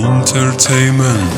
Entertainment.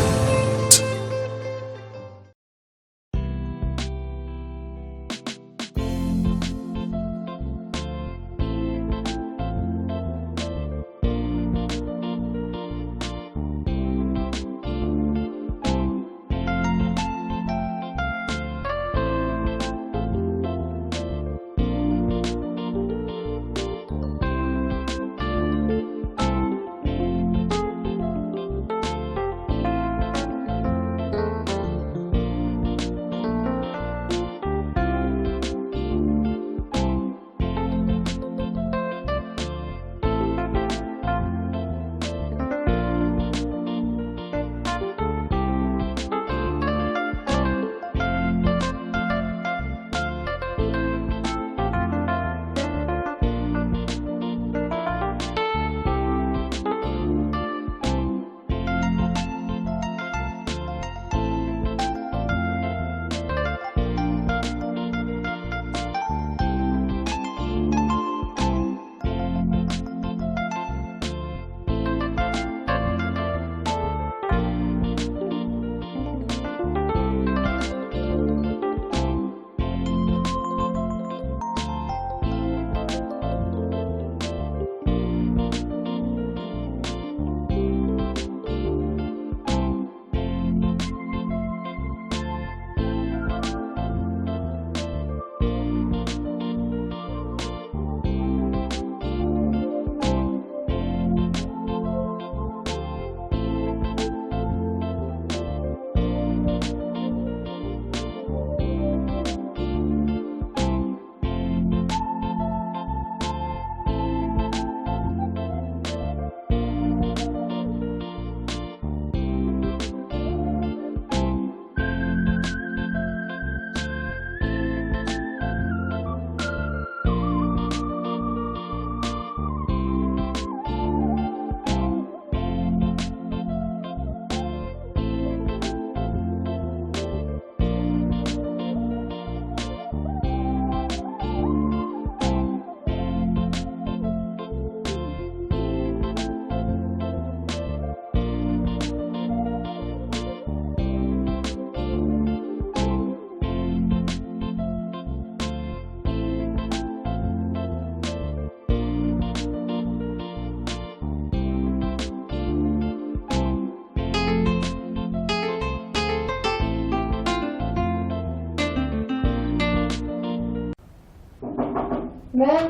መን?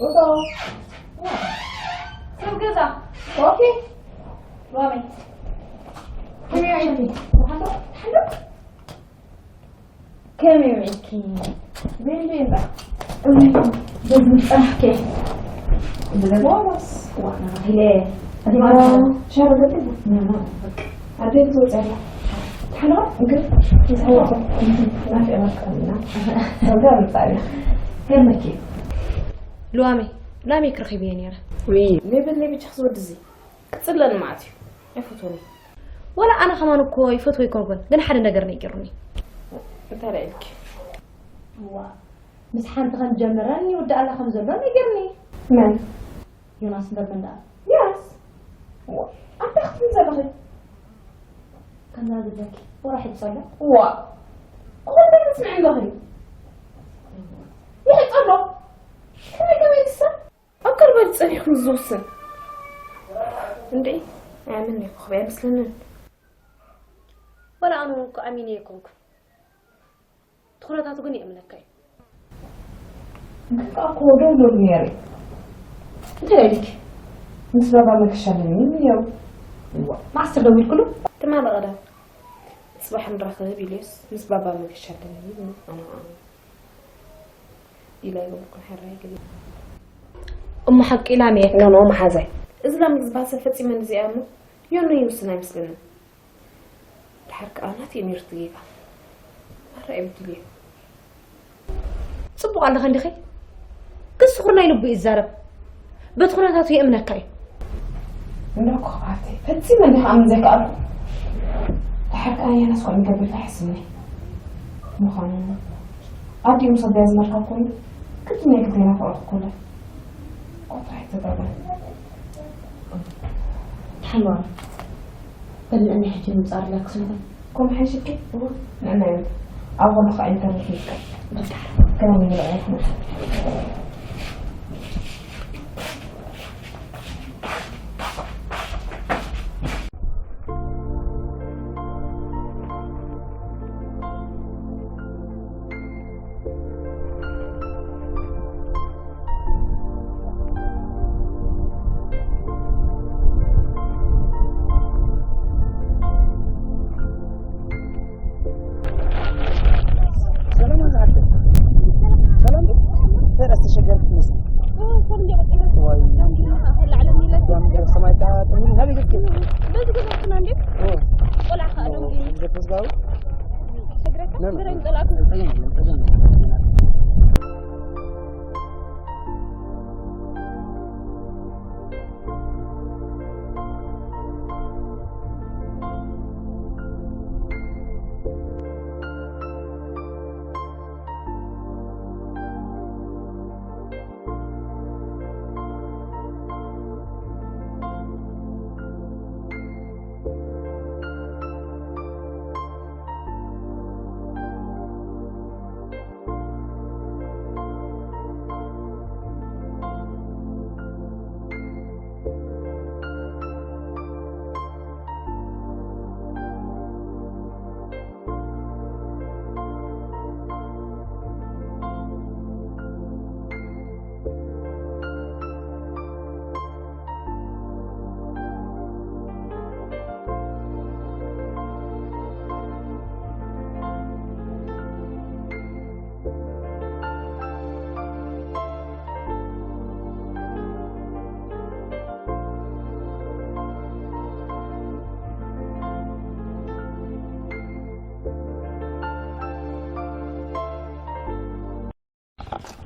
ውጾ። ሰብ ገዛ። ኦኬ። ሎሚ። ከመይ ውዒልኪ? ሓንዶ? ሓንዶ? ከመይ ውዒልኪ? ቤንዶ ይምጣ። እም፣ በዚ ምጻሕከ። ብዘበዋስ? ዋ፣ ናባኺለ። ኣዲማ ዋ። ሻሮ ገለ? ና፣ ና፣ በቃ። ኣደይ ትወጽእ ኣላ። ሓንዶ? ግን፣ ምስ ሓንዶ? ናፊቐካ ኣላ። ሰብዳ ምጻእ እያ። ገርመኪ። ሉዋመይ፣ ላሜክ ረኺበዮ ነይረ። ውይ፣ ሜብል ናይ ብቻ ክስ ወድዚ። ክጽለኒ መዓት እዩ። ኣይፈትዎን እዩ። ወላ ኣነ ከማን እኮ ይፈትዎ ኣይኮንኩን፣ ግን ሓደ ነገር ነጊሩኒ። እንታይ ደኣ ኢልኪ? እዋ፣ ምስ ሓንቲ ከም ጀመረን ይውድኣላ ከም ዘሎ ነጊሩኒ። መን? ዮናስ እምበር መን ደኣ? ዮናስ? እዋ፣ ኣንታ ክትብል ዘለኺ? ከምዛ ዝበልኪ፣ ወላ ሕጂ ጸሎ? እዋ፣ ኩሉ እንታይ ትስምዒ ኣለኺ? ይሕጸሎ። ከመይ ከመይ ትሰ? ኣብ ቀልባ ጸኒሑ ዝውስን። እንዴ፣ ኣያምን እኮ ክበይ ኣይመስለንን። ወላ ኣነ እውን እኮ ኣሚነ ኣይኮንኩን። እቲ ኩነታቱ ግን የእምነካ እዩ። ግን ከኣ እኮ ደውለሉ ነይረ። እንታይ ኢልኪ? ምስ ባባ መገሻ ኣለኒ ነይሩ። እዋ፣ ማስተር ደዊልክሉ? ትማሊ ቀዳም። ጽባሕ ንራኸብ ኢሉስ፣ ምስ ባባ መገሻ ኣለኒ ይብል። ኣነ፣ ኣነ። ኢላ ይበልኩ፣ ሕራይ ግን። እሞ ሓቂ ኢላ ሜክ። ኖ፣ ኖ፣ መሓዛይ። እዚ ላም ዝበሃል ሰብ ፈጺመ ንዚኣ እሞ፣ ዮኖ ይውስን ኣይመስለንን። ድሓር ከኣ ናተይ ነይሩ እቲ ጌጋ። ማራ እየ በዲለዮ። ጽቡቕ ኣለኺ እንዲኺ? ግን ስኹር ናይ ልቡ እዩ ዝዛረብ። በቲ ኩነታቱ የእምነካ እዩ። እንዳኩ ክብዓተይ ፈጺመ እንዲኺ ኣምን ዘይከኣልኩ። ድሓር ከኣ የናስ ኮን ይገብር ይፈሕስኒ። ምዃኑ ኣዲኡ ምስ ኣደያ ዝመርካ ኮይኑ ግዲ ናይ ግዲ ናፍቖት ኩለ። ቆጥራ ይተጠበ። ሕማም በልዕኒ ሕጂ ምጻር ላክስንኩም። ከም ሓይሽኪ? እዎ። ንዕና እዮም። ኣብ ጎኑ ከዓ ኢንተርኔት ይጥቀም። በቃ። ከም ንረኣየት ነው። ሰላም ዝሓፍተይ። ሰላም ዶ? እንታይ ደኣ ዝተሸገርክ ትመስል? ዋይ። ዳም ገለ ሰማይ ጣ ጥሚሉ ናበይ ገጽኪ? በዚ ገዛትና እንዴ? ኦ። ቆልዓ ከኣ ደንጉዩ። ዘፍስጋው? ሸግረካ? ነ፣ ነ። ግረኝ ጸላእኩ። ጸገም የለን፣ ጸገም የለን።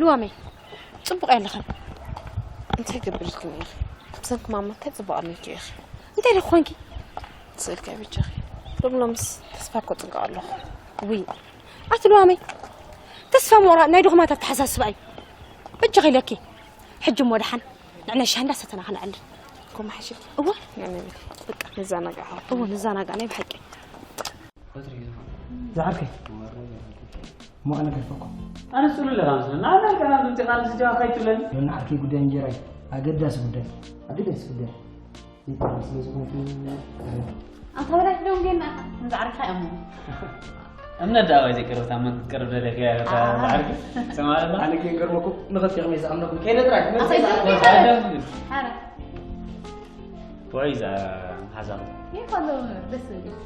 ልዋመይ፣ ጽቡቕ ኣለኽን። እንታይ ገብር ኢልክን ኢኺ? ብሰንኪ ማማ እንታይ ጽቡቕ ኣልኒኪ ኢኺ? እንታይ ደኣ ኮንኪ? ስእልካ በጃኺ። ሎም ሎምስ ተስፋ እኮ ጽንቀቕ ኣለኹ። ውይ፣ ኣቲ ልዋመይ፣ ተስፋ ምቑራጽ ናይ ድኹማት ኣተሓሳስባ እዩ። በጃኺ ኢለኪ። ሕጂ እሞ ደሓን ንዕነ ሻሂ እንዳሰተና ከነዕልል። እኮ መሓሸት። እወ። ንዕነ ቤት። በቃ። ንዘናጋዕ። እወ፣ ንዘናጋዕ ናይ ብሓቂ። ዝዓርከይ፣ እሞ ኣነ ገድፈኩም። ኣነ ጽሉል ኣለኻ መስለኒ። ኣነ ገና ድምጺኻ ንስጃኻ ከይትብለኒ። ዮና ዓርከይ፣ ጉዳይ እንጀራ እዩ። ኣገዳሲ ጉዳይ። ኣገዳሲ ጉዳይ። ይባል ስለ ዝኾንኩ፣ ኣታ በላይ ደው ጌና፣ ንዝዓርከይ እሞ። እምነት ደኣ ኣባይ ዘይቀርብ፣ ታመን ክትቀርብ ደለኻ እያ፣ ኣታ ኣታ። ዝዓርከይ። ሰማዕ ኣላ። ኣነ ግን ገርመኩም፣ ንኸልቲኹም እየ ዝኣምነኩም። ከይደ ጥራይ፣ ኣታ መጽእ ዘይቀርብ። ዝኣምነኩም። ኣረ። ወይ እዛ መሓዛኹም። ይኸሉ፣ ደስ ዝብል።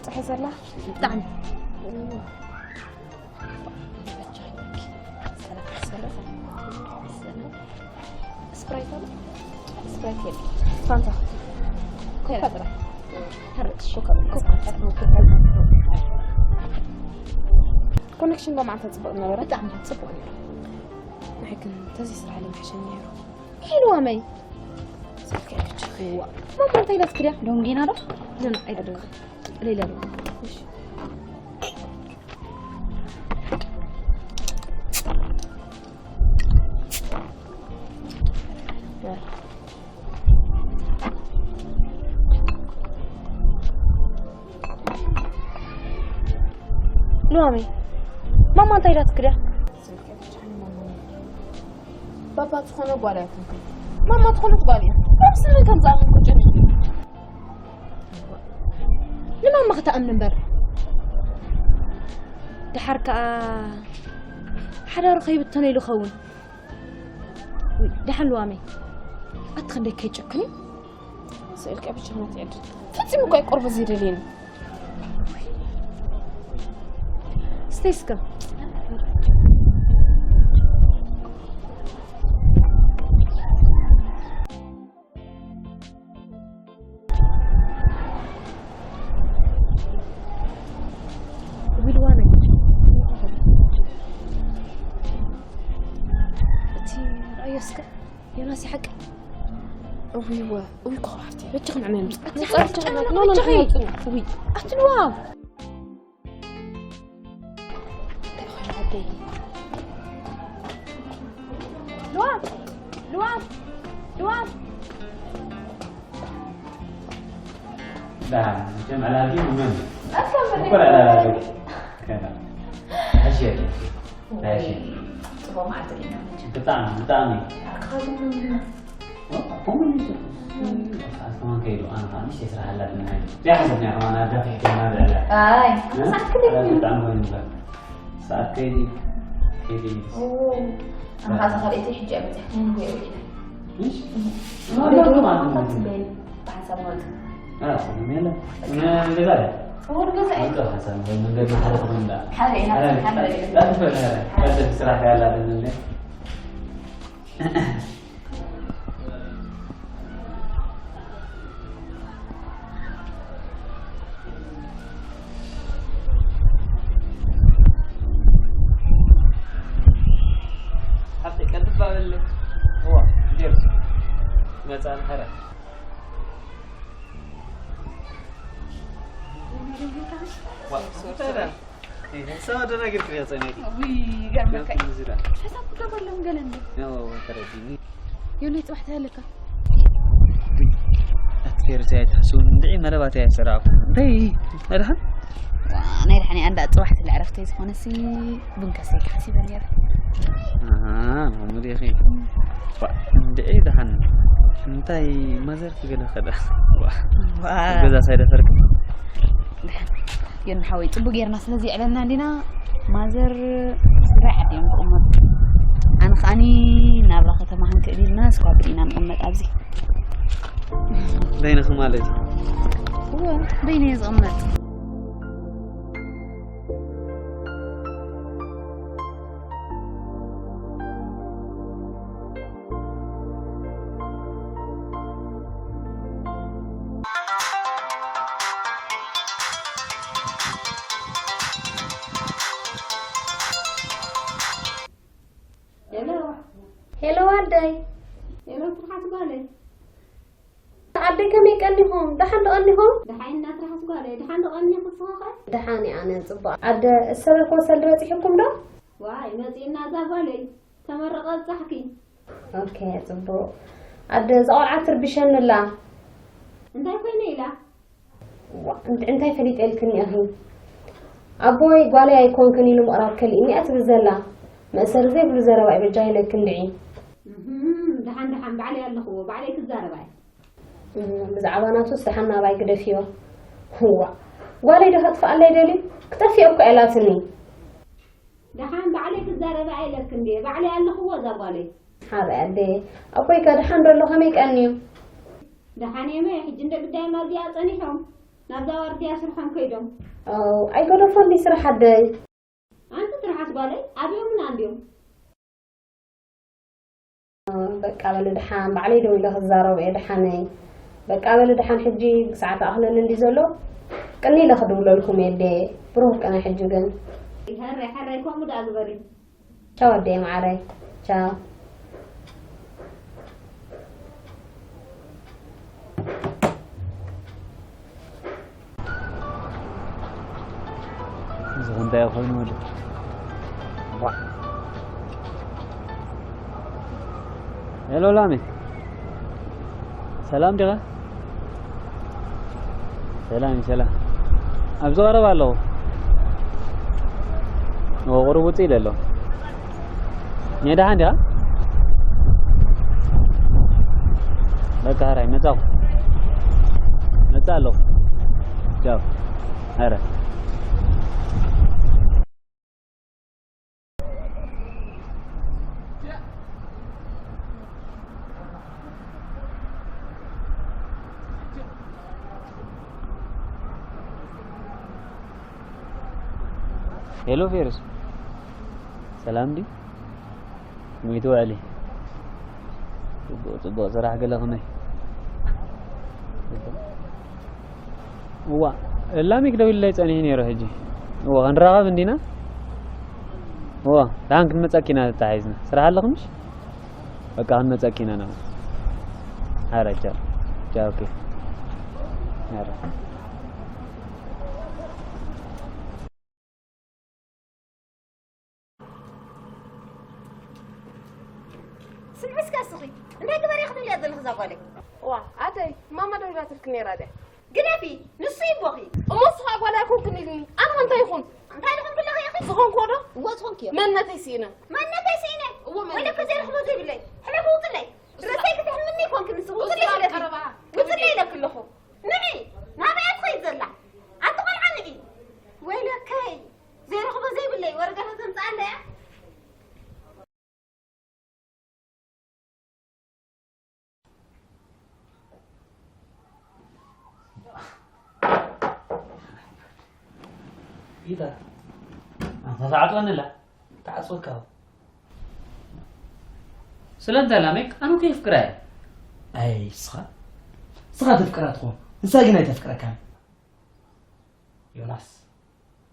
ፀሐይ ዘላ ብጣዕሚ። ስፕራይት ኣሎ? ስፕራይት የለን። ፋንታ። ኮካ ጥራይ። ሕርጭ። ኮካ፣ ኮካ። ኮኔክሽን ሎማዓንቲ ጽቡቕ ነበረ። ብጣዕሚ ጽቡቕ ነይሩ። ንዓይ ግን ተዚ ስራሕ ለምሕሸኒ ነይሩ። ሄሎ ኣመይ። ስልኪ ኣይትጭኺ። ዋ፣ ማማ እንታይ ኢላትኪ ድያ? ዶንጊና ዶ? ሎና ኣይደለኹ። ሌላ ዶ? እሺ። ሉዋመይ፣ ማማ እንታይ ኢላትኪ ድያ? ባባ ዝኾነ ጓል ኣይኮንኩን። ማማ ዝኾነት ጓል እያ። ካብ ስምን ከም ዝኣምን ቁጭ ንማማ ክትኣምን እምበር። ደሓር ከኣ ሓዳሩ ከይብተኖ ኢሉ ኸውን። ውይ፣ ደሓን ሉዋመይ። ኣቲ ክንደይ ከይጨክን እዩ? ስእልካ ብቻ ናት ዕድል። ፈጺሙ እኮ ኣይቆርቦ ዘይደልየኒ። ስተይ እስከ። እስከ ዮናስ ይሓቅ። እውይ ወ፣ እውይ እኮ ሓፍቲ፣ በጃኹም ንዕመኒ። ኣቲ ሓፍቲ፣ ሓፍቲ፣ ኖ፣ ኖ፣ በጃኺ። ሓፍቲ፣ እውይ። ኣቲ ንዋ። እንታይ ኮይኑ ወደይ? ልዋም፣ ልዋም፣ ልዋም። ዳ፣ መቸም ዕላል ድዩ? መን? ኣስላም እኮ ዕላል ኣለ። ከና። ሕሽ የለ። ሕሽ። ጽቡቕ መዓልቲ ዲና መቸም። ብጣዕሚ፣ ብጣዕሚ። ኣርካቡ። ኦ፣ ከምኡ እዩ። ኣስላም ከይዱ፣ ኣነ ከዓ ንእሽተይ ስራሕ ኣላትና። እዚኣ ሓሰብና ከማን ኣዳፊሕቶ እናብዕላ። ኣይ፣ እ? ሰዓት ክደይ? ብጣዕሚ ኮይኑ ይባል። ሰዓት ከይዲ፣ ከይዲ። ኦ፣ ኣነ ከዓ እዛ ካልኣይቲ ሕጂ እያ መፅያ። እም፣ ወይ፣ ወይ። እሺ። እም። ማለት ነው ማለት ነው። ብሓንሳብ ንወፅእ። አ፣ ምንም የለ። እ፣ ገዛ ኣለ። እዎ፣ ገዛ እየ። ወደ ሓንሳብ ወይ መንገዲ ሓደ ትኾን እንዳ። ሓደ ኢና፣ ሓደ፣ ሓደ ኢና። ላትፈል፣ ሓደ። ሓደ ስራሕ ያለ አይደል እንዴ? ሓፍተይ፣ ቀልጥፍ በል። እዋ፣ እንዴት? መጻ፣ ሐረ። ዋ፣ ሰው ተራ። ይሄ ሰው አደናግር ክሪያ ጸኔ። ውይ፣ ይገርመካ። ያው፣ ትዝ ይላል። ፈሳብ ትገባለሁ ገለ እንዴ? ያው፣ ተረዲኒ። የሆነ ጽባሕ ታያለካ። ኣትፌር እዚኣ ኣይትሓስቡን እንድዒ፣ መረባት እያ ዝሰራዕኩ። እንታይ? መድሓን? ዋ፣ ናይ ደሓን ኣንዳ ጽባሕ ትልዕ ዕረፍተይ ዝኾነሲ ቡን ከሰይ ክሓሲበ ነይረ። ኣሃ፣ ከምኡ ዲኺ? ዋ፣ እንድዒ ደሓን። እንታይ ማዘር ክገለ ኸዳ? ዋ፣ ዋ። ኣብ ገዛ ሳይደፈርክ? ደሓን። ዮኒ ሓወይ፣ ጽቡቅ ጌርና ስለ ዘይዕለልና እንዲና፣ ማዘር ስድራ ዓዲ እዮም ዝቕመጡ። ኣነ ከኣኒ ናብራ ከተማ ክንክእል ኢልና ስኳብ ኢና ንቕመጥ ኣብዚ። በይንኺ ማለት እዩ? እወ፣ በይነ እየ ዝቕመጥ። ሄሎ። ሄሎ ኣደይ። ሄሎ ትርሓስ ጓለይ። ኣደይ ከመይ ቀኒኹም? ደሓን ዶ ቀኒኹም? ደሓን ኢና ትርሓስ ጓለይ። ደሓን ዶ ቀኒኹ ንስኺ ኸ? ደሓን እየ ኣነ ጽቡቕ። ኣደ እሰበ ኮሰል በጺሑኩም ዶ? ዋይ መጺእና እዛ ጓለይ። ተመረቐ ኣብጻሕኪ። ኦኬ፣ ጽቡቕ። ኣደ፣ እዛ ቆልዓ ትርብሸኒ ኣላ። እንታይ ኮይነ ኢላ? ዋ፣ እንት-፣ እንታይ ፈሊጠ ኢልክኒ ኢኺ? ኣቦይ ጓለይ ኣይኮንክን ኢሉ ምቕራብ ከሊእኒ እያ ትብል ዘላ። መእሰሪ ዘይብሉ ዘረባ እዩ በጃ ኢለኪ እንድዒ። እህም፣ ደሓን ደሓን ባዕለይ ኣለኽዎ፣ ባዕለይ ክዛረባ እየ። እም፣ ብዛዕባ ናቱስ ደሓን ናባይ ግደፍዮ። ዋ፣ ጓለይ ዶ ከጥፍኣለይ ደልዩ? ክጠፍኦ እኮ እያ ኢላትኒ። ደሓን ባዕለይ ክዛረባ ኢለኪ እንድየ፣ ባዕለይ ኣለኽዎ እዛ ጓለይ። ሓራይ ኣደ፣ ኣቦይከ ደሓን ዶ ኣሎ? ከመይ ቀንዩ? ደሓን እየመ፣ ሕጂ እንደ ግዳይም ኣብዚኣ ጸኒሖም፣ ናብዛ ዋርድያ ስርሖም ከይዶም። ኣው፣ ኣይገደፎን ድዩ ስራሕ ኣደይ? ኣንቲ ትርሓስ ጓለይ፣ ኣብዮምን ኣንድዮም። በቃ በሊ ደሓን፣ ባዕለይ ደው ኢለ ክዛረቦ እየ ደሓነይ። በቃ በሊ ደሓን፣ ሕጂ ክሳዕ ተኣኽለኒ እንዲ ዘሎ፣ ቅኒ ኢለ ክድውለልኩም እየ ኣደ። ብሩኽ ቅነ ሕጂ ግን። ሕራይ፣ ሕራይ፣ ከምኡ ደኣ ግበሪ። ቻው ኣደ መዓረይ። ቻው። እዚ እንታይ ኮይኑ ወዲ? ዋ። ሄሎ ላሜ። ሰላም ዲኻ? ሰላም፣ ሰላም። ኣብዚ ቀረባ ኣለኹ። ኦ፣ ቁሩብ ውፅእ ኢለ ኣለኹ። ኔ ደሓን ዲኻ? በቃ፣ ሕራይ፣ መጻኹ። መጻ ኣለኹ። ቻው። ሕራይ። ሄሎ ፌሩስ፣ ሰላም ድዩ? ከመይ ትውዕሊ? ጽቡቕ፣ ጽቡቕ ስራሕ ገለ ከመይ? እዋ፣ ላሚክ ደዊሉለይ ጸኒሑ ነይሩ ሕጂ። እዋ፣ ክንራኸብ እንዲና? እዋ፣ ደሓን ክንመጸኪ ኢና ተታሒዝና። ስራሕ ኣለኹምሽ? በቃ ክንመጸኪ ኢና ናብ። ኧረ ቻው። ቻው፣ ኦኬ። ኧረ። ስምዒ እስከ እስኺ፣ እንታይ ግበሪ ክትብልያ ዘለኺ እዛ ጓለይ? እዋ፣ ኣተይ፣ ማማ ደዊላትልኪ ነይራ ድያ? ግደፊ፣ ንሱ ይቦኺ። እሞ ንሱ ኸኣ ጓል ኣይኮንክን ኢልኒ። ኣነ ኸ እንታይ ይኹን? እንታይ ዝኾንኩ ኣለኺ ኢኺ? ዝኾንኩ ዶ? እወ፣ ዝኾንኪ እዮ። መንነተይ ስኢነ። መንነተይ ስኢነ? እወ፣ መንነተይ ወለከ ዘይረኽቦ ዘይብለይ። ሕለፊ ውፅለይ። እሱ ርእሰይ ክትሕምኒ ይኮንኪ ንስኺ። እሱ ውፅለይ ኣብ ሕለፊ። ቀረባ። ውፅለይ ኢለኪ ኣለኹ። ንዒ፣ ናበይ እያ ትኸይድ ዘላ? ኣቲ ቆልዓ ንዒ። ወይለከይ፣ ዘይረኽቦ ዘይብለይ ወረቀት ተምፅኣለያ። ኢታ፣ ኣንታ ተዓጽወኒ ኣላ። ተዓጽወካ። ስለ እንታይ ላሜክ? ኣነ እኮ የፍቅራ እየ። ኣይ፣ ንስኻ፣ ንስኻ ተፍቅራ ትኾን፣ ንሳ ግን ኣይተፍቅረካን። ዮናስ፣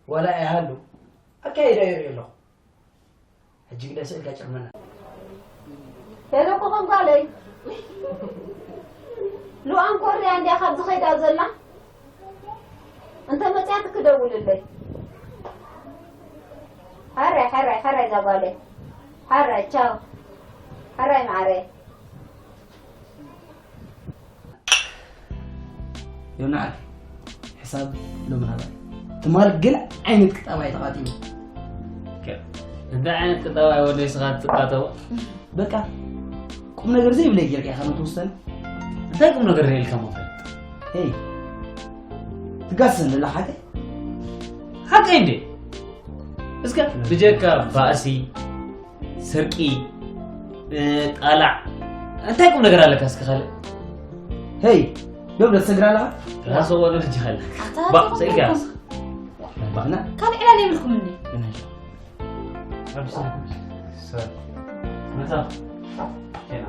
ዋላ ኣይሃሉ፣ ኣካይዳ ይርኢ ኣለኹ። ሕጂ ግደ ስእልካ ጨመና። ሄሎ ኮኾብ ጓለይ። ሉኣም ኮርያ እንድያ ካብ ዝኸይዳ ዘላ። እንተ መጽያት ክደውልለይ። ሕራይ፣ ሕራይ፣ ሕራይ እዛ ጓለይ። ሕራይ፣ ቻው። ሕራይ መዓረይ። ዮናስ፣ ሕሳብ ሎሚ ናባይ። ትማል ገለ ዓይነት ቅጣባ እዩ ተቓጢቡ። ከ-፣ እንታይ ዓይነት ቅጣባ እዩ ወደይ ስኻ ትቃጠቦ? በቃ፣ ቁም ነገር ዘይብለይ ጌርካ ኢኻ ንትውሰን። እንታይ ቁም ነገር ርኤልካ ሞ ፈልጥ? ሄይ፣ ትጋሰን ዘላ ሓቀይ? ሓቀይ እንዴ? እስከ ብጀካ ባእሲ፣ ስርቂ፣ እ፣ ጣላዕ፣ እንታይ ቁም ነገር ኣለካ እስከ ካልእ? ሄይ፣ ዶብ ዶ ትሰግር ኣለኻ? ራሱ ወዶ ልጅ ኣለካ። ኣታ ባ፣ ተፈጥሮ ሰይጋ። ይኮንስ። ባና። ካልእ ዕላል የብልኩም እንዴ? ብናይ። ረብሳ። ሶሪ። መታ። ኬና።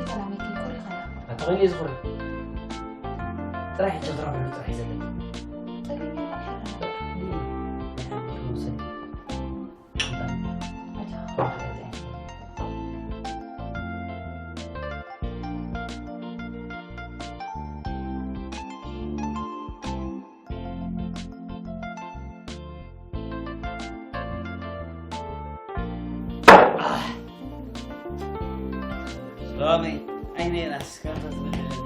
ሰላም ይኩን፣ ኮሪ ኸላ። ኣታ ኸይኒ ዝኹሪ። ጥራሕ ተዝረኽቡ ጥራሕ ይዘለኒ። ጠቢብ ይባል። ሎሚ ዓይነይ ናስ ከም ተዝብልኒ።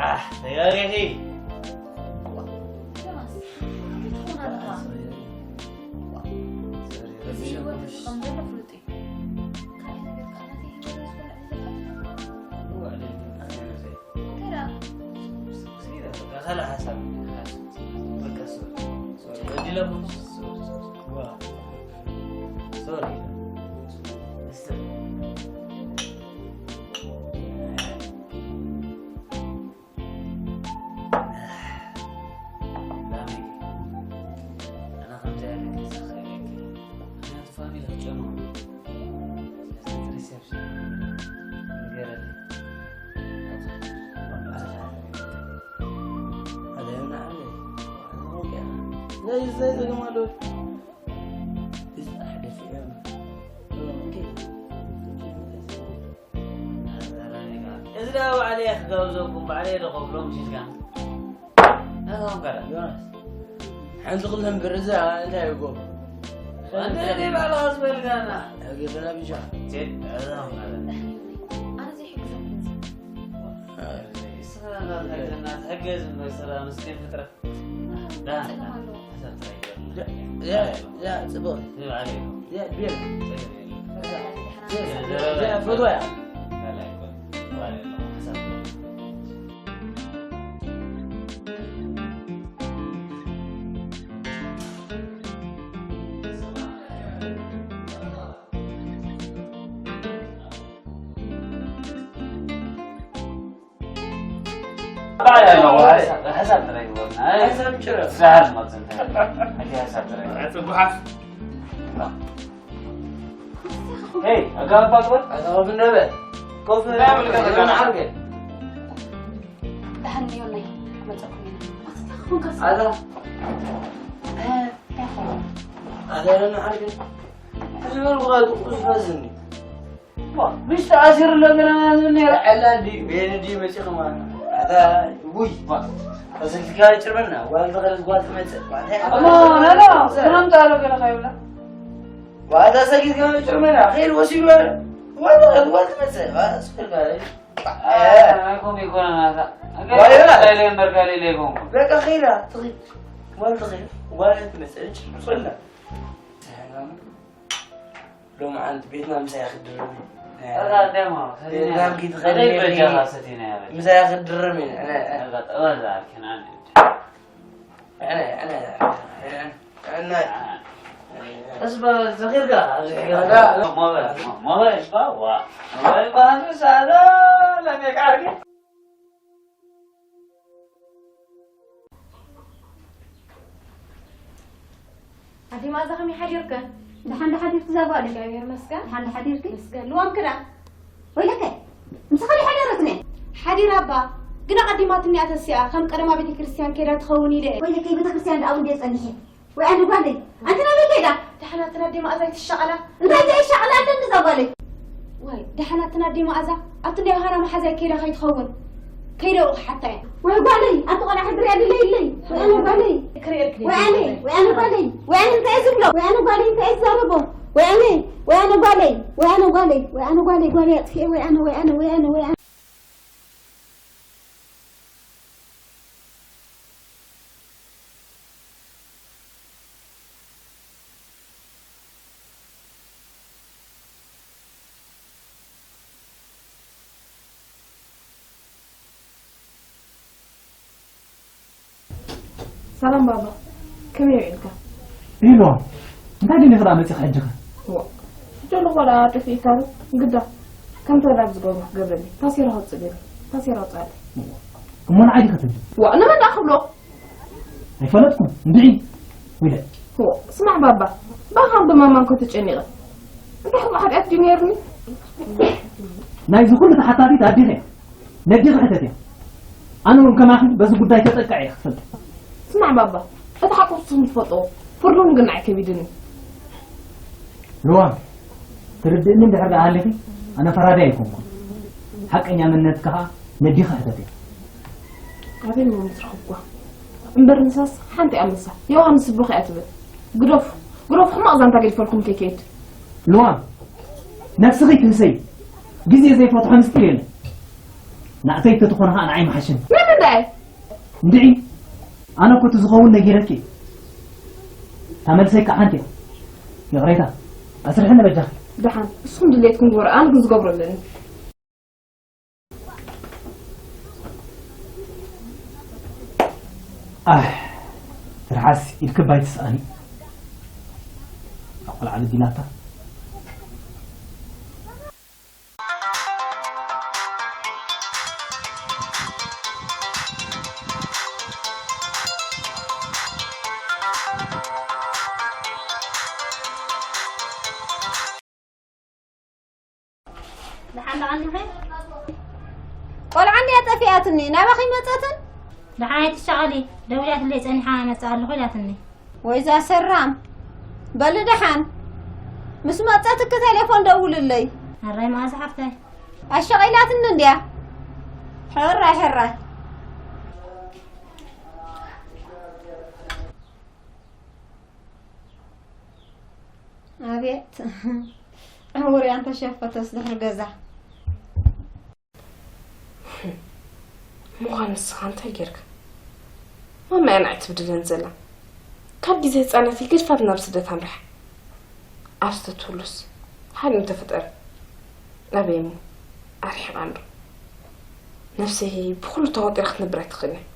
ኣህ፣ ተጋጊኺ። ዮናስ፣ እንታይ ትኾን ኣለኻ? ሶሪ፣ ሶሪ፣ እዚ ህይወት ከም ዘሎ ፍሉጥ እዩ። ካልእ ነገር ከኣ ናተይ ህይወት እዩ ዝኮነ እዩ ዘሎ። እዋ፣ ለይቲ፣ ኣነ መሰይ። እንታይ ደኣ? ሲ፣ ሲ፣ ካልእ ሓሳብ። በቃ፣ ሶሪ፣ ሶሪ፣ በዲለኩም። ሶሪ፣ ሶሪ። ዋ። ሶሪ። እስቲ። ላመይ፣ ኣነ ከምዚ ያለ ገዛ ኸይረኪ። ምኽንያቱ ፋሚሊ ክጨመሩ። ስለዚ እቲ ሪሴፕሽን ንገረለይ። ኣለ፣ ኣለ፣ ኣለ። ነይ፣ ዘይ፣ ዘይ፣ እዚ ደኣ ባዕለይ እየ ክጋብዘኩም፣ ባዕለይ እየ ዝኸፍሎ፣ ምሽ ኢልካ። ናትኩም ከላ። ዮናስ፣ ሓንቲ ክልተ እምበር፣ እዚ እንታይ ይገብር? ኣንተ ደይ ባዕልኻ ዝበልካና። ሕጊ ብላ ብቻ። ቴድ፣ ኣዛ ማለት። ኣነ ዘይሕግዘኩም። እስኻ ናትካ ጀና፣ ትሕገዝ እምበር፣ ስራ ምስኪን ፍጥረት። ዳ፣ ጸገም ኣለዎ። ሓሳብ ጥራይ ይበል። ያ፣ ያ፣ ያ፣ ጽቡቕ። ይበል። ያ፣ ቢር። ጸገም የለን። ያ፣ ያ፣ ያ፣ ፈትዋ እያ። ካልኣይ ይበል። ይበል። ሓሳብ ጥራይ። ባዕላ ኣለዎ፣ ሓሳብ፣ ሓሳብ ጥራይ ይግበርና። ኣይ፣ ሓሳብ ጭረ። ስራሕ ዝመጽእ እንታይ? ኣይ፣ ሓሳብ ጥራይ። ኣይ፣ ጽቡሓት። ሄይ፣ ኣጋባባ ግበር። ኣጋባብ እንደበ። ኮፍ እንታይ ምልከት ኣጋባብ? ዓርገ። ደሓን እዮ፣ ናይ መጸኩም ኢና። ኣታ እንታይ ኮንካ? ኣታ። እ፣ እንታይ ኮንካ? ኣታ፣ ደሓን ዓርገ። ዝብል ጓል ቁስ ፈዝኒ። ዋ፣ ምሽ ተኣሲሩ ኣሎ ገና ዝብል ነይረ። ዕላ ድዩ፣ ቤኒ ድዩ መፂኹም? ኣታ፣ ውይ፣ ዋ፣ ተሰልፊካ ጭርመና፣ ጓል ተኸለት ጓል ትመፅእ። ዋ፣ እንታይ እሞ፣ ዓመል ናና፣ ተኸለት? ክረምቲ ኣሎ ገለ ከይብላ። ዋ፣ ተሰጊድካ ጭርመና፣ ኸይድ ወሲዱ፣ ዋ፣ ተኸለት ጓል ትመፅእ። ዋ፣ ስፈልካ፣ ዋ፣ ኣይኮን ይኮን ናታ። ዋይ፣ ዋ። እንታይ ኢለ እምበር ካልእ ኢለ ኣይኮንኩን። በቃ፣ ኸይዳ፣ ትኸይድ። ጓል ትኸይድ፣ ጓል ትመፅእ፣ ጭርመና። ሎምዓንቲ ቤትና ምሳይ ክድረም እዩ። እዛ ደማ፣ ቤትና ሰቲና፣ ክትኸይድ ከይድ በጃኻ ሰቲና እያ በጃ። ምሳይ ክድረም እዩ። እዛ ጠወል ዝኣርኪና። እዛ፣ እዛ፣ እዛ፣ እዛ፣ እዛ፣ እዛ፣ እዛ፣ ሞባይል፣ ሞባይል፣ ዋ፣ ሞባይል፣ ዋ፣ ሳላ፣ ለሜቃ ኣርጌ። ኣዴ መኣዛ ከመይ ሓዲርክን? ደሓን ዶ ሓዲርኪ እዛ ጓለይ? እግዚኣብሔር ይመስገን። ደሓን ዶ ሓዲርኪ? ይመስገን። ልዋም ክዳ? ወይለከ፣ ምሳኻ ዶ ሓደረትኒ? ሓዲራ እባ፣ ግን ኣቐዲማትኒ እያ ተሲኣ፣ ከም ቀደማ ቤተ ክርስቲያን ከይዳ ትኸውን ኢለ እየ። ወይለከ፣ ቤተ ክርስቲያን ደኣ እውን ድየ ጸኒሐ? ወይ ኣነ ጓለይ፣ ኣንቲ ናበይ ከይዳ? ደሓን ኣትን ኣዴ መኣዛ ኣይትሻቐላ። እንታይ እንታይ ይሻቐላ ኣለኒ እዛ ጓለይ? ወይ፣ ደሓን ኣትን ኣዴ መኣዛ፣ ኣብቲ ናይ ዮሃና መሓዛይ ከይዳ ከይትኸውን። ከይደ ኣብኡ ክሓታ እየ። ወይ ጓለይ፣ ኣንቲ ቆልዓ ሕድሪ ኣድለይለይ። ወይ ኣነ ጓለይ። ክርእየልክ ወይ ኣነ፣ ወይ ኣነ ጓለይ፣ ወይ ኣነ እንታይ እየ ዝብሎ? ወይ ኣነ ጓለይ እንታይ እየ ዝዛረቦ? ወይ ኣነ፣ ወይ ኣነ ጓለይ፣ ወይ ኣነ ጓለይ፣ ወይ ኣነ ጓለይ፣ ጓለይ ኣጥፊኤ፣ ወይ ኣነ፣ ወይ ኣነ፣ ወይ ኣነ፣ ወይ ኣነ። ሰላም ባባ፣ ከመይ ውዒልካ? ኢሎ፣ እንታይ ደሊኺ ደኣ መጺኺ ሕጂ ኸ? ዋ፣ ሕጂ ኣለኹ ደኣ ጠፊእካ ዶ? ግዳ፣ ከምቲ ወላድ ዝገብሮ ክገብረኒ፣ ታሴራ ኣውጽእ ገለ፣ ታሴራ ኣውጽኣለይ። እሞ ንዓይ ዲኺ ትብሊ? ዋ፣ ንመን ደኣ ክብሎ? ኣይፈለጥኩን፣ እንድዒ፣ ኢለ። ዋ፣ ስማዕ ባባ፣ ብኣኻን ብማማን እኮ ተጨኒቐ። እንታይ ሕማቕ ሓጢኣት ድዩ ነይሩኒ? ናይዚ ኩሉ ተሓታቲት ኣዴኺ እያ። ነዲኺ ሕተትያ። ኣነ እውን ከማኺ በዚ ጉዳይ ተጠቃዒ እየ ክትፈልጢ። ስማዕ ባባ፣ እቲ ሓቂ ንስኹም ትፈልጥዎ፣ ፍርድኹም ግን ንዓይ ከቢድኒ። ልዋም፣ ትርድእኒ እንድሕር ደኣ ሃሊኺ፣ ኣነ ፈራዳይ ኣይኮንኩን። ሓቀኛ መንነትኪ ኸኣ ነዲኺ ሕተትያ። ኣበይ እሞ ምስ ረኸብኩዋ? እምበር ንሳስ ሓንቲ እያ መልሳ። ዮሃንስ ኣቦኺ እያ ትብል። ግደፉ፣ ግደፉ፣ ሕማቕ ዛንታ ገዲፈልኩም ከይከይድ። ልዋም፣ ነብስኺ ትህሰይ። ግዜ ዘይፈትሖ ምስጢር የለን። ናእተይ ተትኾኒ ኸኣ ንዓይ ምሓሸኒ። ንምንታይ? እንድዒ፣ ኣነ እኮ እቲ ዝኸውን ነጊረኪ። እታ መልሰይ ከኣ ሓንቲ እያ። ይቕሬታ፣ ኣስርሕኒ በጃኺ። ደሓን፣ ንስኹም ድሌትኩም ግበሩ፣ ኣነ ግን ዝገብሮ ኣለኒ። ኣህ፣ ትርሓስ ኢድኪ እባ ኣይትስኣኒ። እታ ቆልዓ በዲላታ። ደሓን ደኣ እንዲኺ? ቆልዓ እንድያ ጠፊኣትኒ፣ ናባኺ መጸትን? ደሓን ኣይትሻቐሊ፣ ደዊላትለይ ጸኒሓ እመጽእ ኣለኹ ኢላትኒ። ወይዛ ሰራም፣ በሊ ደሓን። ምስ መጸትኪ ቴሌፎን ደውልለይ። ሕራይ መኣዛ ሓፍተይ። ኣሻቒላትኒ እንድያ። ሕራይ፣ ሕራይ። ኣቤት። ዕውር እያ እንተሸፈተስ ድሕሪ ገዛ። ምዃን ንስኻ እንታይ ጌርካ? ማማ እያ ንዓይ ትብድለኒ ዘላ። ካብ ግዜ ህጻነተይ ገድፋት ናብ ስደት ኣምሪሓ። ኣብ ስደት ትህሉስ ሓሊም ተፈጠረ። ኣበይ እሞ ኣርሒቓ እንዶ። ነፍሰይ ብኹሉ ተዋጢራ ክትነብር ኣይትኽእልን እያ።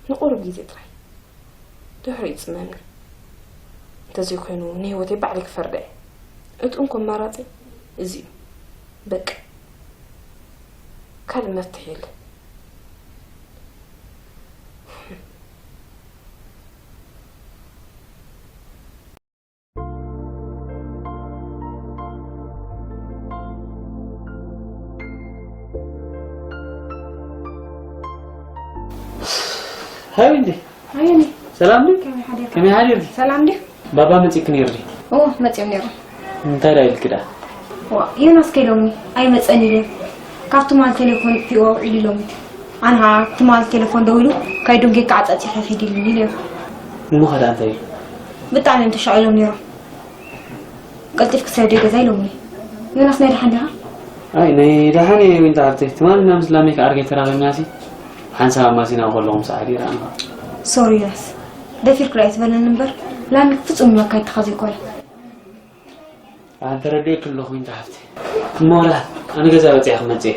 ንቁሩብ ግዜ ጥራይ። ድሕሪኡ ይጽመኒ። እንተዘይኮይኑ ንህይወተይ ባዕለይ ክፈርዳ እየ። እቲ እንኮ ኣማራጺ እዚ እዩ። በቃ። ካልእ መፍትሒ የለን። ሃይ እንዴ። ሃይ እንዴ። ሰላም ድዩ? ከመይ ሓደርካ? ከመይ ሓዲርኪ? ሰላም ድዩ? ባባ መጺእኪ ነይሩ ድዩ? ኦ፣ መጺኦም ነይሮም። እንታይ ደኣ ኢልኪ ደኣ? ዋ፣ ዮናስ ከይሎምኒ ኣይመጸን ኢለ። ካብ ትማል ቴሌፎን ፒኦ ውዒሉ ኢሎምኒ። ኣነ ኸዓ ትማል ቴሌፎን ደዊሉ ካይዶንጌ ከዓ ጸጺሐ ኺድ ኢሉኒ ኢለ። እሞ ኸ ደኣ እንታይ ኢሉ? ብጣዕሚ እዮም ተሻቒሎም ነይሮም። ቀልጢፍኪ ሰደይ ገዛ ኢሎምኒ። ዮናስ ናይ ደሓን ዲኻ? ኣይ፣ ናይ ደሓን እየ ዊንታ ሓብተይ። ትማል እና ምስ ላሜክ ዓርከይ ተራኺብናሲ ሓንሳብ ኣብ ማሲና ከለኹ ምስ ዓዲ ረኣና። ሶሪ ዮናስ፣ ደፊርኩ ዶ ኣይትበለኒ እምበር፣ ላሜክ ፍጹም ንመካይድትኻ ዘይኮነ። ኣነ ተረዲኤኪ ኣለኹ ዊንታ ሓብተይ። እሞ ወላ ኣነ ገዛ በጺሐ ክመጽእ እየ።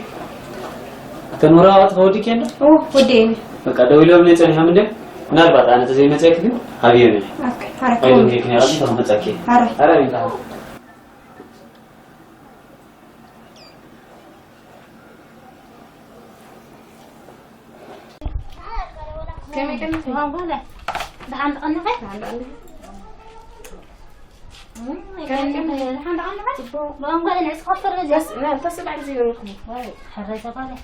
እተን ወረቓቕቲ ከወዲእክየን ዶ? እወ፣ ወዲኤን። በቃ ደው ኢሎምለይ ጸኒሖም እንድዮም። ምናልባት ኣነ ተዘይመጽኤኪ ግን ኣብዮም እየ። ኦኬ፣ ሓራይ ኣይዞን ከውን። ጌርክን እየ፣ ቀልጢፈ ክመጸኪ እየ። ሓራይ። ሓራይ ዊንታ ሓብተይ። ከመይ ቀኒኺ? ደሓን ትቐንኺ? ከመይ ቀኒኺ? ደሓን ትቐንኺ? ጽቡቕ። ብኣንጓ ንዕስ ከፍር በዚያ። ተስ-፣ ና፣ ተስእ ባዕሊ ዘይበልኩ። ወይ፣ ሕራይ እዛ ጓለይ።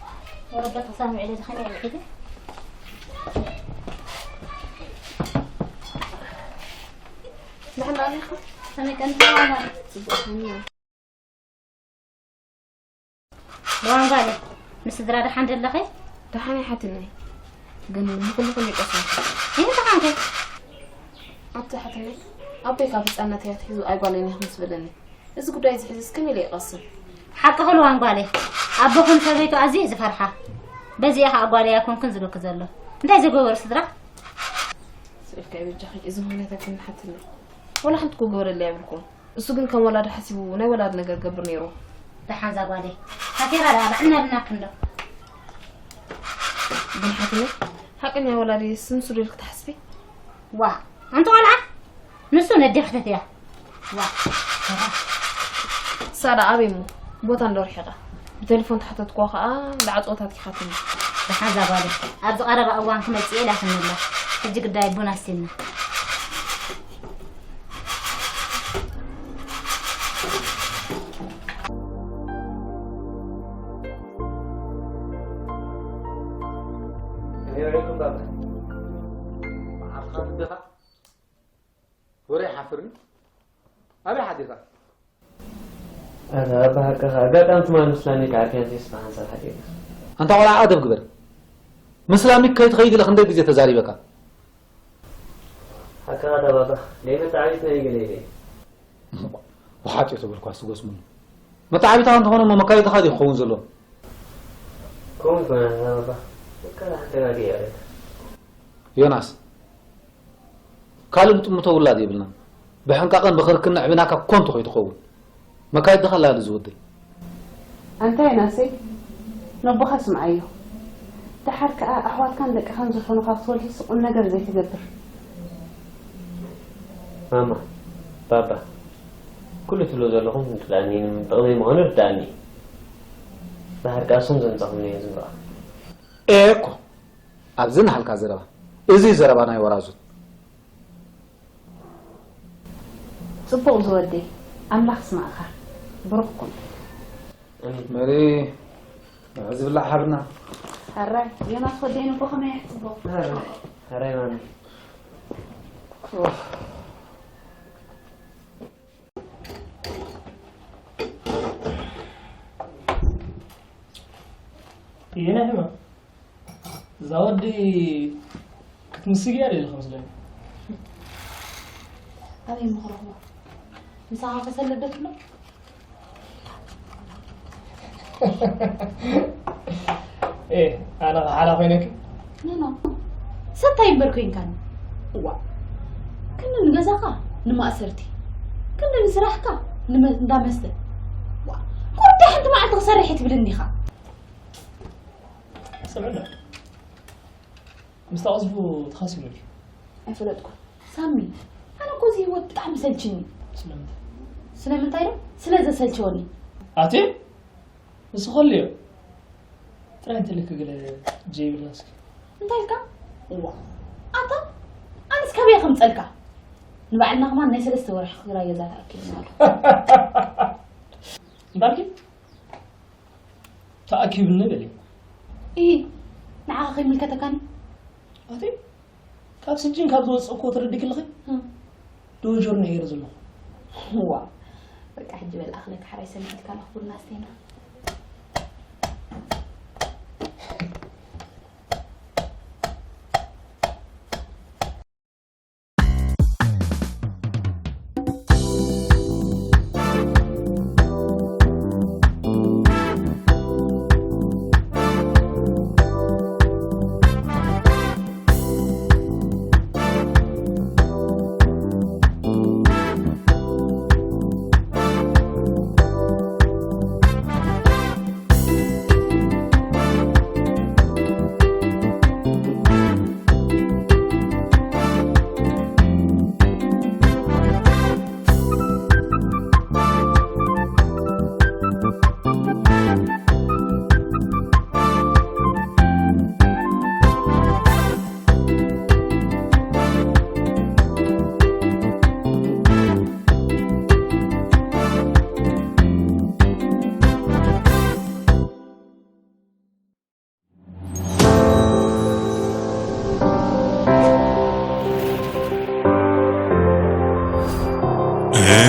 ወረበት ክሳብ ውዕለ ዝኸነ ውዒለ። ደሓን ትቐኒኺ? ከመይ ቀኒኺ? ጽቡቕ። ብዋንጓለ፣ ምስ ስድራ ደሓን ደለኺ? ደሓን እየ ሓትነይ። ግን ንኹልኹም ይቀስም። ይህ ተኻንከ? ኣብቲ ሓትነይ፣ ኣቦይ ካብ ህፃንነት እያ ትሒዙ ኣይጓለይን ኢኹም ዝበለኒ። እዚ ጉዳይ እዚ ሒዙስ ከመይ ኢለ ይቐስም? ሓቅኺ ልዋንጓለ፣ ኣቦኽን ሰበይቱ ኣዝዩ እዩ ዝፈርሓ። በዚ እየ ኸዓ ጓለይ ኣይኮንኩን ዝብልኪ ዘሎ። እንታይ ዘይገበሩ ስድራ? ስእልካ ይበጃኺ፣ እዚ ምኽንያት ኣይኮነን ሓትነይ። ወላ ሓንቲ ክገበረለይ ኣይብልኩን። እሱ ግን ከም ወላዲ ሓሲቡ ናይ ወላዲ ነገር ገብር ነይሩ። ደሓን እዛ ጓለይ ሓቲራ ደኣ ባዕልና ብናክንዶ። ግን ሓትነይ ሓቀኛ ወላዲ ስንሱ ዶ ኢልክ ትሓስቢ? ዋ፣ ኣንቲ ቆልዓ፣ ንሱ ነዴ ክተት እያ። ዋ፣ እሳ ደኣ ኣበይ እሞ ቦታ እንዶ ርሒቓ። ብቴሌፎን ተሓተትክዋ ኸኣ ደዓ ጾታ ኣትኪኻትኒ። ደሓን እዛ ጓለይ፣ ኣብዚ ቀረባ እዋን ክመጽእ እየ ኢላትኒ ኣላ። ሕጂ ግዳይ ቡን ኣስቲና። ከመይ ውዒልኩም ባባ? መዓልትኻ ትደፋ? ወረ ይሓፍር እዩ። ኣበይ ሓዲርካ? ኣታ ኣባ ሓቅኻ፣ ኣጋጣሚ ትማል ምስ ላሚክ ዓርክና ተስፋ ሓንሳብ ሓዲርና። ኣንታ ቆልዓ ኣደብ ግበር። ምስ ላሚክ ከይትኸይድ ኢለ ክንደይ ግዜ ተዛሪበካ? ሓቅኻ ኣታ ባባ፣ ደይ መተዓቢትና እዩ ገለ ኢለ። ወሓጥ እዩ ተበልኳ፣ ስጎስሙኒ። መተዓቢትኻ እንተኾነ እሞ መካይድኻ ድዩ ክኸውን ዘሎ? ከምኡ ይኮነ ኣታ ባባ፣ በቃ ሓንቲ ጋጌ እያ። ዮናስ፣ ካልእ ንጥምቶ ውላድ የብልናን። ብሕንቃቐን ብኽርክን ኣዕቢናካ ኮንቱ ከይትኸውን። መካይድኻ ኣላሊ ዝወደይ። ኣንታ ዮናሰይ፣ ነቦኻ ስምዓዮ። ደሓር ከኣ ኣሕዋትካን ደቅኻን ዝኾኑኻ ክትወልድስ ቁም ነገር ዘይትገብር። ማማ፣ ባባ፣ ኩሉ ትብሎ ዘለኹም ይርድኣኒ፣ ጥቕመይ ምዃኑ ይርድኣኒ። ደሓር ከኣ እሶም ዘምጻኹምኒ እዮም ዝምረቑ። ኤኮ፣ ኣብዚ ናሃልካ ዘረባ። እዚ ዘረባ ናይ ወራዙት። ጽቡቕ ዝወደይ፣ ኣምላኽ ስማእኻ። ብሩኽ ኩን። ኣሜን። መሪ፣ ንዑ ዝብላዕ ሃብና። ሕራይ፣ ዮናስ ወደይ ንቦ ከመይ ኣሕጽቦ? ሕራይ፣ ማሚ። እየና ሕማ። እዛ ወዲ ክትምስግ እያ ደሊኻ መስለኒ። ኣበይ ምኽረኽቦ? ምሳኻ ከሰለደት ኣሎ? ኤ፣ ኣነ ኸሓላ ኮይነኪ? ኖ፣ ኖ። ሰታይ እምበር ኮይንካኒ። እዋ። ክንዲ ንገዛኻ ንማእሰርቲ፣ ክንዲ ንስራሕካ ንመ-፣ እንዳመስተ። ዋ፣ ጉዳይ ሓንቲ መዓልቲ ክሰርሕ ትብልኒ ኢኻ። ስምዕና፣ ምስ ተቐዝፉ ተኻሲሩ ድዩ? ኣይፈለጥኩን። ሳሚ፣ ኣነ እኮ እዚ ህይወት ብጣዕሚ ሰልችኒ። ስለምንታይ? ስለምንታይ ዶ? ስለ ዘሰልቸወኒ። ኣቲ? ንሱ ከልዮ። ጥራይ እንተልክ ገለ ጀይብልና እስኪ። እንታይ ኢልካ? እዋ። ኣታ? ኣነስ ካበይ ከምጸልካ? ንባዕልና ከማን ናይ ሰለስተ ወርሒ ክራይ ገዛ ተኣኪብና ኣሎ። እምበርኪ? ተኣኪብኒ በሊ። ኢሂ፣ ንዓኻ ከይምልከተካኒ? ኣቲ፣ ካብ ስጅን ካብ ዝወፅእ እኮ ትርድኪ ኣለኺ? እም። ዶ ጆርኖ እየ ዘለኹ። ዋ በቃ ሕጂ በል ኣኽለካ ሓራይ ሰሚዕትካ ኣለኹ ቡና ስቴና።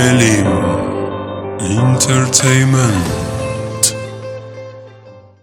Elim Entertainment.